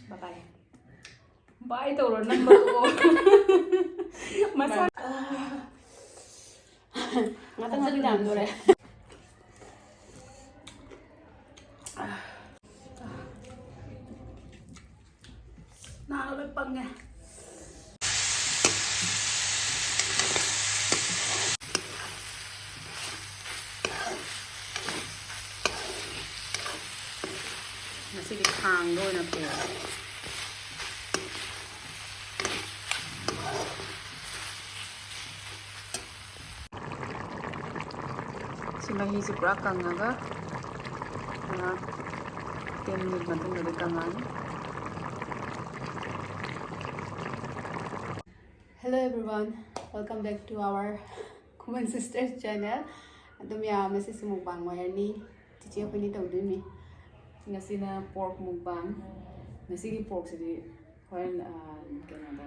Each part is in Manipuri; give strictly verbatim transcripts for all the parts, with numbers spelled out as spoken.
ꯕꯥꯏ ꯕꯥꯏ꯫ ꯕꯥꯏ ꯇꯧꯔꯣ, ꯅꯝꯕ ꯇꯣꯛꯑꯣ꯫ ꯃꯁꯥ ꯉꯥꯛꯇꯪ ꯉꯥꯛꯇꯪ ꯌꯥꯝꯗꯣꯔꯦ꯫ ꯅꯥꯒ ꯂꯣꯏ ꯄꯪꯉꯦ꯫ ꯉꯁꯤꯗꯤ ꯈꯥꯡꯗ ꯑꯣꯏꯅ ꯄꯨꯔꯦ꯫ ꯁꯤ ꯃꯍꯤꯁꯤ ꯄꯨꯔꯥ ꯀꯪꯉꯒ ꯉꯥꯏꯍꯥꯛ ꯇꯦꯟ ꯃꯤꯅꯤꯠ ꯃꯇꯨꯡꯗꯗꯤ ꯀꯪꯉꯛꯑꯅꯤ꯫ Hello everyone, welcome back to our Common Sisters channel. ꯑꯗꯨꯝ ꯌꯥꯝ ꯉꯁꯤꯁꯨ mukbang ꯑꯣꯏꯔꯅꯤ꯫ ꯆꯤꯆꯦ ꯑꯩꯈꯣꯏꯅꯤ ꯇꯧꯗꯣꯏꯅꯤ꯫ ꯉꯁꯤꯅ pork mukbang꯫ ꯉꯁꯤꯒꯤ porkꯁꯤꯗꯤ ꯍꯣꯔꯦꯟ, ꯑ, ꯀꯩꯅꯣꯗ,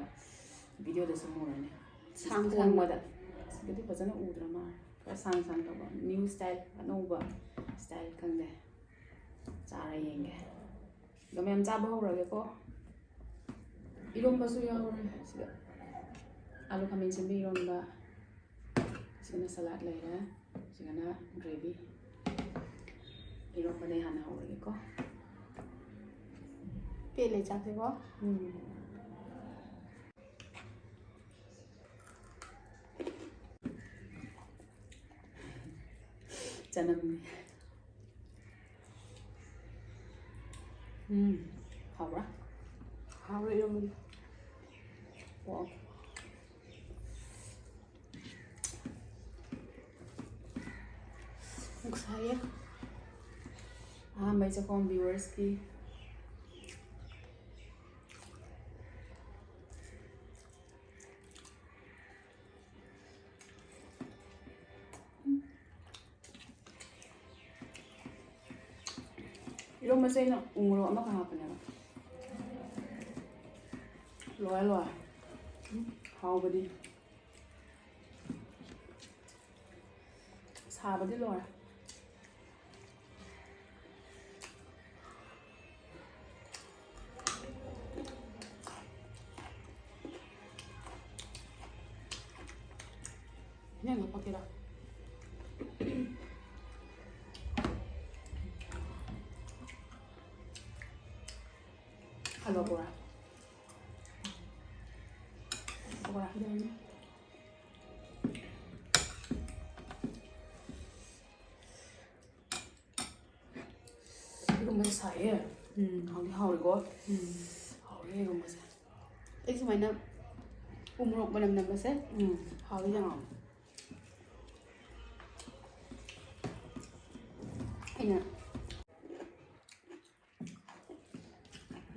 videoꯗꯁꯨ ꯃꯨꯔꯅꯤ꯫ ꯁꯥꯡ ꯁꯥꯡ꯫ ꯊꯣꯡꯕꯗ꯫ ꯑꯁꯤꯗꯗꯤ ꯐꯖꯅ ꯎꯗ꯭ꯔ ꯃꯥꯜꯂꯦ꯫ ꯈꯔ ꯁꯥꯡ ꯁꯥꯡ ꯇꯧꯕ꯫ New style, ꯑꯅꯧꯕ style ꯈꯪꯗꯦ꯫ ꯆꯥꯔ ꯌꯦꯡꯒꯦ꯫ ꯑꯗꯣ ꯃꯌꯥꯝ ꯆꯥꯕ ꯍꯧꯔꯒꯦꯀꯣ꯫ ꯏꯔꯣꯝꯕꯁꯨ ꯌꯥꯎꯔꯦ ꯁꯤꯗ꯫ ꯑꯥꯂꯨ ꯈꯥꯃꯦꯟ ꯑꯁꯤꯟꯕꯤ ꯏꯔꯣꯟꯕ꯫ ꯁꯤꯒꯅ salad ꯂꯩꯔꯦ꯫ ꯁꯤꯒꯅ gravy꯫ ꯏꯔꯣꯝꯕꯗꯩ ꯍꯥꯟꯅ ꯍꯧꯔꯒꯦꯀꯣ꯫ ꯄꯦꯜꯂꯦ ꯆꯥꯛꯁꯦꯀꯣ꯫ ꯎꯝ꯫ ꯆꯅꯝꯅꯦ꯫ ꯎꯝ, ꯍꯥꯎꯕ꯭ꯔꯥ? ꯍꯥꯎꯋꯦ ꯏꯔꯣꯝꯕꯗꯤ꯫ ꯋꯥꯎ꯫ ꯄꯨꯛ ꯁꯥꯏꯌꯦ꯫ ꯑꯍꯥꯟꯕꯩ ꯆꯥꯛꯈꯣꯝ viewersꯀꯤ꯫ ꯏꯔꯣꯝꯕꯁꯦ ꯑꯩꯅ ꯎꯃꯣꯔꯣꯛ ꯑꯃꯈꯛ ꯍꯥꯞꯄꯅꯦꯕ꯫ ꯂꯣꯏꯔꯦ, ꯂꯣꯏꯔꯦ꯫ ꯎꯝ, ꯍꯥꯎꯕꯗꯤ꯫ ꯁꯥꯕꯗꯤ ꯂꯣꯏꯔꯦ꯫ ꯌꯦꯡꯉꯣ ꯄꯀꯤꯔꯥ꯫ ꯍꯜꯂꯣ ꯕꯣꯔꯥ꯫ ꯕꯣꯔꯥ꯫ ꯏꯔꯣꯝꯕꯁꯦ ꯁꯥꯏꯌꯦ꯫ ꯎꯝ꯫ ꯍꯥꯎꯗꯤ ꯍꯥꯎꯔꯦꯀꯣ꯫ ꯎꯝ꯫ ꯍꯥꯎꯔꯦ ꯏꯔꯣꯝꯕꯁꯦ꯫ ꯑꯩ ꯁꯨꯃꯥꯏꯅ ꯎ ꯃꯣꯔꯣꯛ ꯃꯅꯝ ꯅꯝꯕꯁꯦ ꯎꯝ꯫ ꯍꯥꯎꯗꯤ ꯌꯥꯝ ꯍꯥꯎꯋꯦ꯫ ꯑꯩꯅ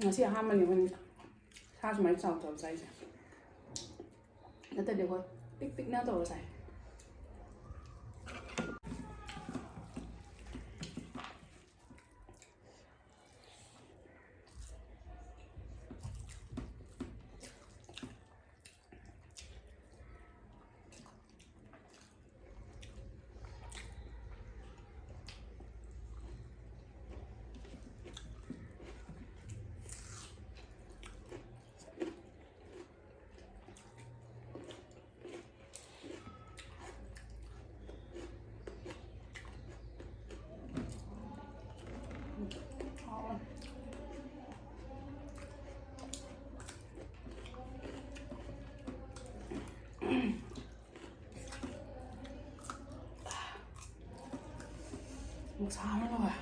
ꯉꯁꯤ ꯑꯍꯥꯟꯕꯅꯤ ꯑꯩꯈꯣꯏꯅ ꯁꯥ ꯁꯨꯃꯥꯏꯅ ꯆꯥꯎ ꯆꯥꯎ ꯆꯥꯏꯁꯦ꯫ ꯅꯠꯇ꯭ꯔꯗꯤ ꯑꯩꯈꯣꯏ ꯄꯤꯛ ꯄꯤꯛꯅ ꯇꯧꯔ ꯆꯥꯏ꯫ ꯅꯨꯡꯁꯥꯅ ꯂꯣꯏꯔꯦ꯫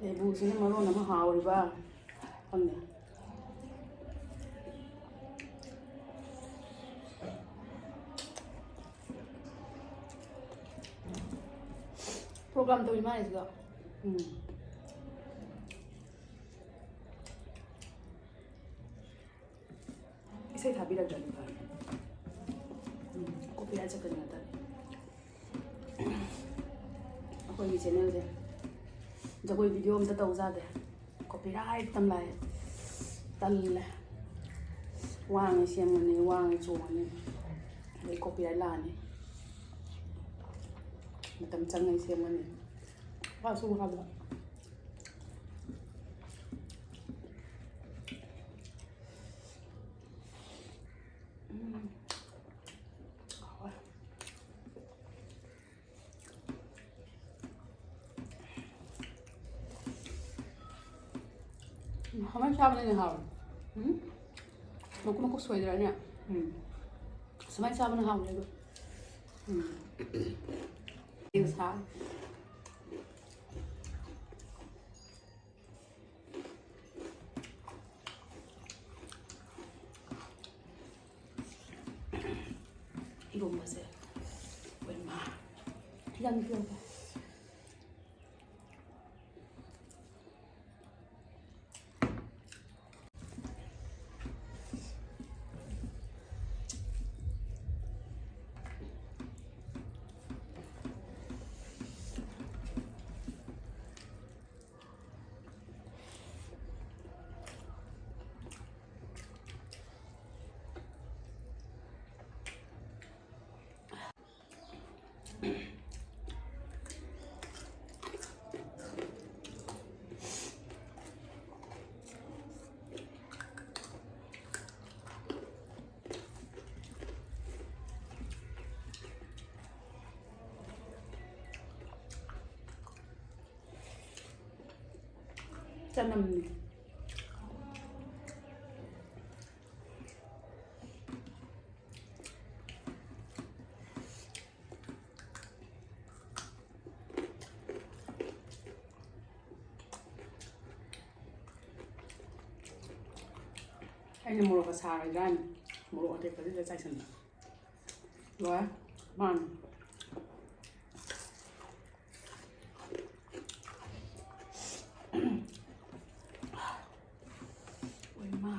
ꯂꯦꯕꯨꯁꯤꯅ ꯃꯔꯣꯟ ꯑꯃ ꯍꯥꯎꯔꯤꯕ꯫ ꯈꯪꯗꯦ꯫ ꯄ꯭ꯔꯣꯒ꯭ꯔꯥꯝ ꯇꯧꯔꯤ ꯃꯥꯜꯂꯦ ꯁꯤꯗ꯫ ꯎꯝ꯫ ꯏꯁꯩ ꯊꯥꯕꯤꯔꯛꯇ꯭ꯔꯗꯤ ꯐꯔꯦ꯫ ꯎꯝ, copyright ꯆꯠꯀꯅꯤ ꯉꯥꯛꯇ꯫ ꯑꯩꯈꯣꯏꯒꯤ channelꯁꯦ ꯖꯒꯣꯏ video ꯑꯝꯇ ꯇꯧꯖꯥꯗꯦ꯫ Copyright ꯇꯝ ꯂꯥꯛꯑꯦ꯫ ꯇꯜꯂꯦ꯫ ꯋꯥꯡꯉꯦ ꯁꯦꯝꯒꯅꯤ, ꯋꯥꯡꯉꯦ ꯆꯣꯡꯉꯅꯤ꯫ ꯑꯗꯩ copyright ꯂꯥꯛꯑꯅꯤ꯫ ꯃꯇꯝ ꯆꯪꯉꯦ ꯁꯦꯝꯒꯅꯤ꯫ ꯋꯥꯁꯨ ꯋꯥꯕ꯫ ꯎꯝ꯫ ꯍꯥꯎꯋꯦ꯫ ꯁꯨꯃꯥꯏꯅ ꯆꯥꯕꯅ ꯍꯦꯟꯅ ꯍꯥꯎꯋꯦ꯫ ꯎꯝ? ꯃꯀꯨꯞ ꯃꯀꯨꯞ ꯁꯣꯏꯗ꯭ꯔꯥꯅꯦ? ꯎꯝ꯫ ꯁꯨꯃꯥꯏꯅ ꯆꯥꯕꯅ ꯍꯥꯎꯋꯦꯕ꯫ ꯎꯝ꯫ ꯁꯥ꯫ ꯏꯔꯣꯝꯕꯁꯦ꯫ ꯍꯣꯏ ꯃꯥ꯫ ꯌꯥꯝ ꯄꯤꯔꯛꯑꯣ꯫ ꯆꯅꯝꯅꯤ꯫ ꯑꯩꯅ ꯃꯣꯔꯣꯛꯀ ꯁꯥꯔꯣꯏꯗ꯭ꯔꯥꯅ ꯃꯣꯔꯣꯛ ꯑꯇꯦꯛꯄꯁꯤꯗ ꯆꯥꯏꯁꯟꯕ꯫ ꯂꯣꯏꯔꯦ꯫ ꯃꯥꯅꯤ꯫ ꯑꯣꯏ ꯃꯥ꯫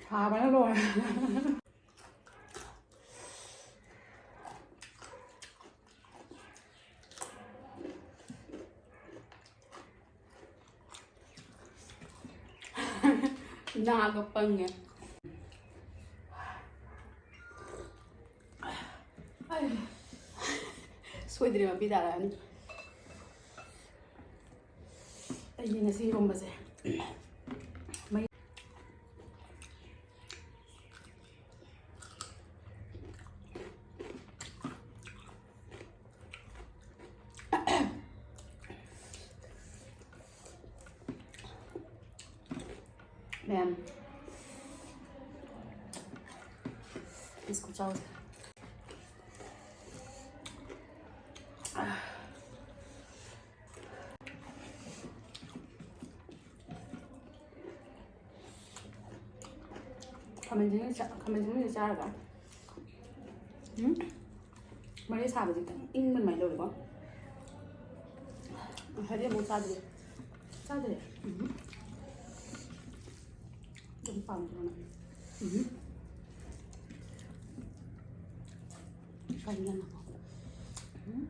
ꯁꯥꯕꯅ ꯂꯣꯏꯔꯦ꯫ ꯅꯥꯒ ꯄꯪꯉꯦ꯫ ꯑꯩ ꯁꯣꯏꯗ꯭ꯔꯦ, ꯃꯄꯤ ꯇꯥꯔꯛꯑꯅꯤ꯫ ꯑꯩꯒꯤ ꯉꯁꯤ ꯏꯔꯣꯝꯕꯁꯦ꯫ ꯃꯌꯥꯝ, ꯕꯤꯁꯀꯨꯠ ꯆꯥꯎꯁꯦ꯫ ꯈꯥꯃꯦꯟ ꯑꯁꯤꯟꯕꯤꯁꯦ ꯆꯥ-, ꯈꯥꯃꯦꯟ ꯑꯁꯤꯟꯕꯤꯁꯦ ꯆꯥꯔꯒ, ꯎꯝ, ꯃꯔꯤ ꯁꯥꯕꯁꯦ ꯈꯤꯇꯪ ꯏꯪꯕ ꯑꯗꯨꯃꯥꯏꯅ ꯇꯧꯋꯦꯀꯣ꯫ ꯉꯁꯥꯏꯗꯤ ꯑꯃꯨꯛ ꯆꯥꯗ꯭ꯔꯤ꯫ ꯆꯥꯗ꯭ꯔꯤ꯫ ꯎꯝ꯫ ꯑꯗꯨꯝ ꯄꯥꯝꯗ꯭ꯔꯣ ꯅꯪ? ꯎꯝ꯫ ꯀꯔꯤ ꯅꯪ? ꯎꯝ꯫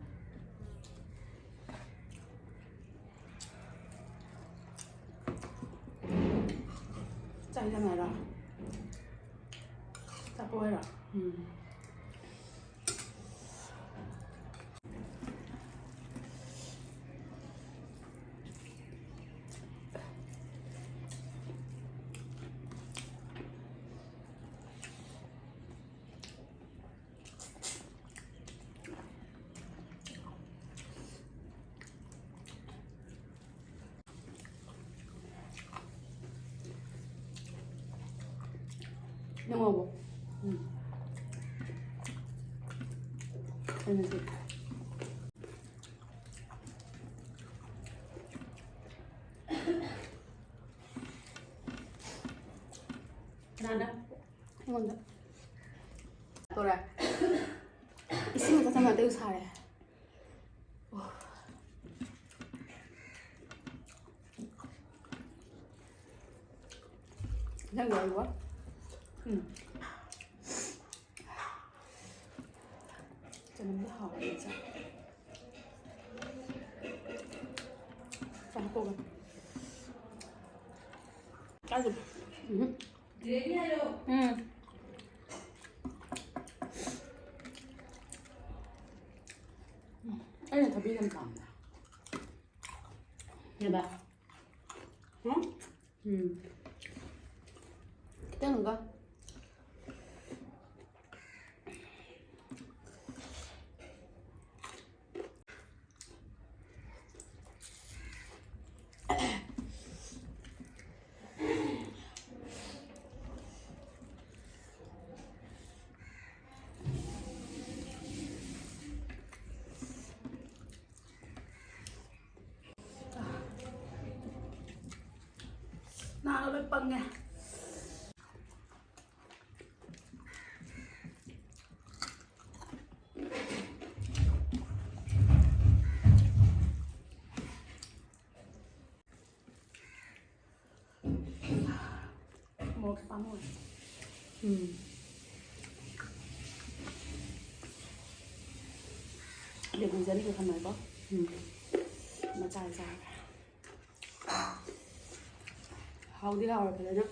ꯆꯥꯛ ꯏꯟꯖꯥꯡ ꯍꯥꯏꯔꯣ? ꯆꯥꯄꯣꯠ ꯍꯥꯏꯔꯣ? ꯎꯝ꯫ ꯅꯪ ꯉꯧꯕ? ꯎꯝ꯫ ꯑꯩꯅ ꯁꯤ꯫ ꯀꯅꯥꯅ? ꯑꯩꯉꯣꯟꯗ꯫ ꯇꯧꯔꯦ꯫ ꯏꯁꯤꯡ ꯈꯛꯇ ꯊꯝꯃ ꯑꯇꯩ ꯁꯥꯔꯦ꯫ ꯅꯪ ꯂꯣꯏꯔꯕꯣ? ꯎꯝ꯫ ꯆꯅꯝꯗꯣ ꯍꯥꯎꯋꯦ ꯆꯥ꯫ ꯆꯥꯊꯣꯛꯑꯒ꯫ ꯆꯥꯗ꯭ꯔꯤ꯫ ꯎꯝ꯫ ꯎꯝ꯫ ꯑꯩꯅ ꯊꯕꯤ ꯌꯥꯝ ꯄꯥꯝꯃꯦ꯫ ꯅꯦꯕ꯫ ꯎꯝ? ꯎꯝ꯫ ꯈꯤꯇꯪꯒ꯫ ꯅꯥꯒ ꯂꯣꯏ ꯄꯪꯉꯦ꯫ ꯃꯣꯔꯣꯛꯁꯦ ꯄꯥꯝꯃꯨꯔꯦ꯫ ꯎꯝ꯫ ꯂꯦꯕꯨ ꯖꯔꯤꯒ ꯊꯝꯃꯦꯀꯣ꯫ ꯎꯝ꯫ ꯃꯆꯥ ꯆꯥꯔꯒ꯫ ꯍꯥꯎꯗꯤ ꯍꯥꯎꯔꯦ ꯐꯖꯅ꯫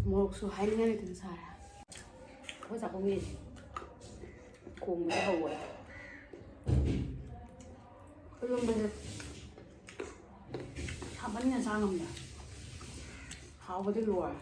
ꯃꯣꯔꯣꯛꯁꯨ ꯍꯥꯏꯅꯤꯡꯉꯥꯏ ꯂꯩꯇꯅ ꯁꯥꯔꯦ꯫ ꯑꯩꯈꯣꯏ ꯆꯥꯛꯈꯨꯝꯒꯤ ꯈꯣꯡꯕꯁꯦ ꯍꯧꯔꯦ꯫ ꯏꯔꯣꯟꯕꯁꯦ ꯁꯥꯃꯟꯅ ꯆꯥ ꯉꯝꯗꯦ꯫ ꯍꯥꯎꯕꯗꯤ ꯂꯣꯏꯔꯦ꯫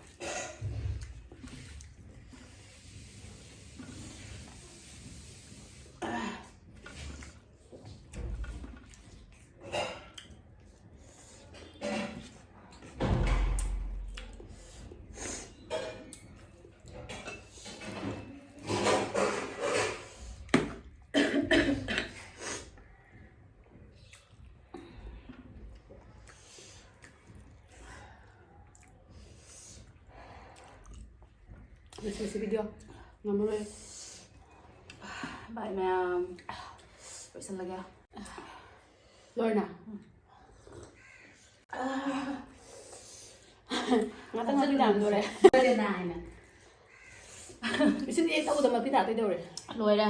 ꯉꯁꯤꯒꯤ video ꯉꯝꯃꯔꯣꯏ꯫ Bye ꯃꯌꯥꯝ꯫ ꯂꯣꯏꯁꯜꯂꯒꯦ꯫ ꯂꯣꯏꯔꯦꯅ? ꯎꯝ꯫ ꯉꯥꯛꯇꯪ ꯃꯄꯤ ꯇꯥꯔꯝꯗꯣꯔꯦ꯫ ꯂꯣꯏꯔꯦꯅ ꯍꯥꯏꯅ꯫ ꯏꯁꯤꯡ ꯑꯦ ꯇꯧꯕꯗ ꯃꯄꯤ ꯇꯥꯗꯣꯏꯗꯧꯔꯦ꯫ ꯂꯣꯏꯔꯦ꯫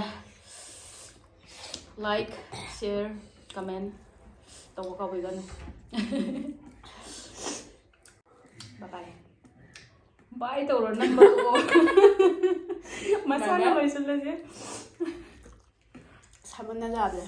Like, share, comment ꯇꯧꯕ ꯀꯥꯎꯕꯤꯒꯅꯨ꯫ Bye bye꯫ Bye ꯇꯧꯔꯣ ꯅꯝꯕꯗꯣ꯫ ꯃꯁꯥꯅ ꯃꯥꯅ꯫ ꯂꯣꯏꯁꯤꯜꯂꯁꯦ꯫ ꯁꯥꯃꯟꯅ ꯌꯥꯗ꯭ꯔꯦ꯫